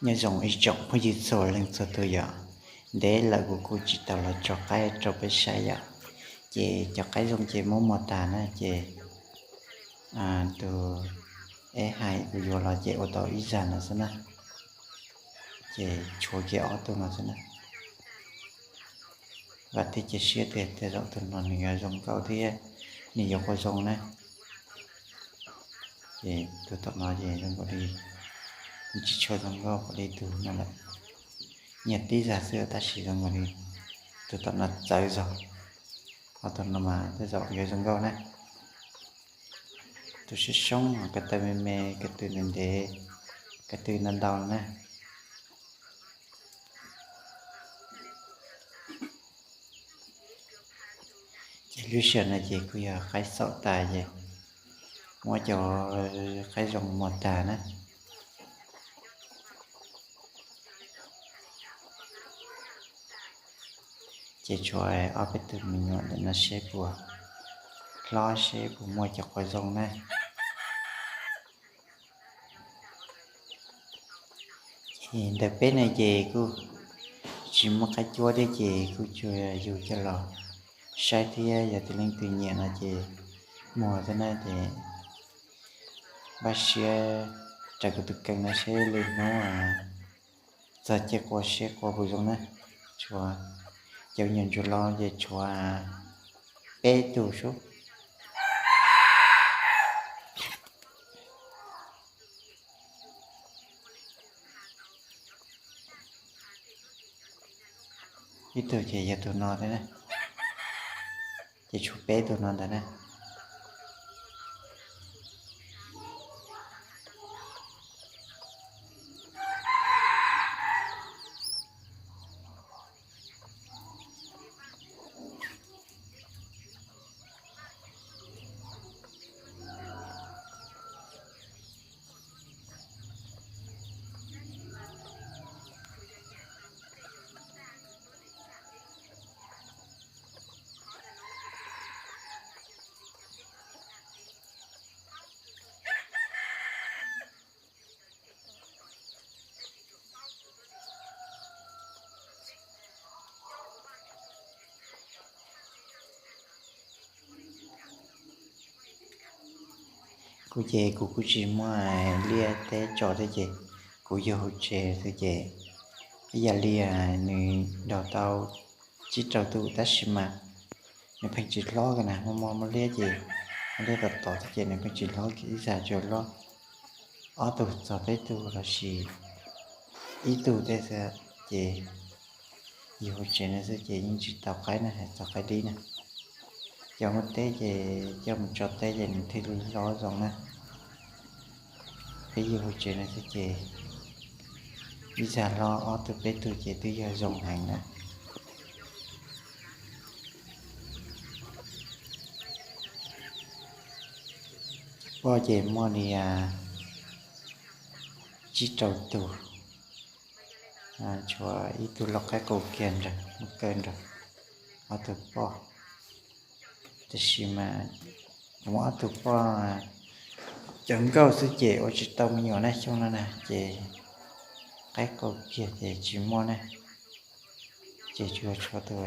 Nyob zoo ib tsoom phooj ywg txhua leej txhua tus yom. Ntev lawm kuv kuj tsis tau los tso qaib rau peb saib yom. Ces cov qaib zoo ces muab muag tag na ces tus eb hais kuv yuav los ces ua tau ib zag no xwb na. Ces tshuav kiag ob tug no xwb na. Vam thiab cia siab tias tej zaum tus no nws yuav zoo nkauj thiab nws yuav qua zoo na. Ces tus tom no ces zoo nkaus li tsis tshua zoo nkauj li tus no lawm. Nyias tib zag xwb tab sis zoo nkaus li tus tom no txawv zog. Ho tus no mas tej zaum yuav zoo nkauj na. Tus soob soob, ko taw me me, ko tw ntev ntev, ko tw ntau ntau na. Ces lub sij hawm no ces kuj yog qaib xaum tas ces muab cov qaib zoo muag tag na. Ces tshuav ob peb tug me nyuam ntawm no seb puas hlob seb puas muaj cov qua zoo na. Ces ntawm peb no ces kuj tsis muaj qaib cuab thiab ces kuj tsuas yug coj los saib thiab yog tus leej twg nyiam no ces muag xwb na ces npaj siab raws kuv tus kheej no seb lwm hnub txog caij qua seb qua puas zoo na. Tshuav cov me nyuam ntsuag hlob ces tshuav peb tug sub. Ib tug ces yog tus no thiab na. Ces tshuav peb tug no ntawd na. Kuv ces kuv kuj tsis muaj liaj teb tso thiab ces kuv yug hauv tsev xwb ces ib yam li nws nrog tau tsib rau tus tab sis mas nws pheej tsis hlob kiag na, muaj muaj muaj liab ces muaj liab tom tod thiab ces nws pheej tsis hlob kiag, ib zag tsuas hlob ob tug txog peb tug los sis ib tug tej xwb ces yug hauv tsev no xwb ces yeej tsis tau qaib na, hais txog qaib dib na. Coj muaj teb ces coj mus tso teb ces nws thiaj li hlob zoo na. Peb yug hauv tsev no xwb ces ib zag hlob ob tug peb tug ces twb yog zoo heev na. Poj ces muaj li tsib rau tus, tshuav ib tug loj qaib qus kiag nrog muaj kaw nrog ob tug poj. Tab sis mas kuv muab ob tug poj cov nkauj xwb ces ua tsis tau me nyuam na, xyoo no na ces qaib qus kiag ces tsis muaj na. Ces tsuas tshuav tus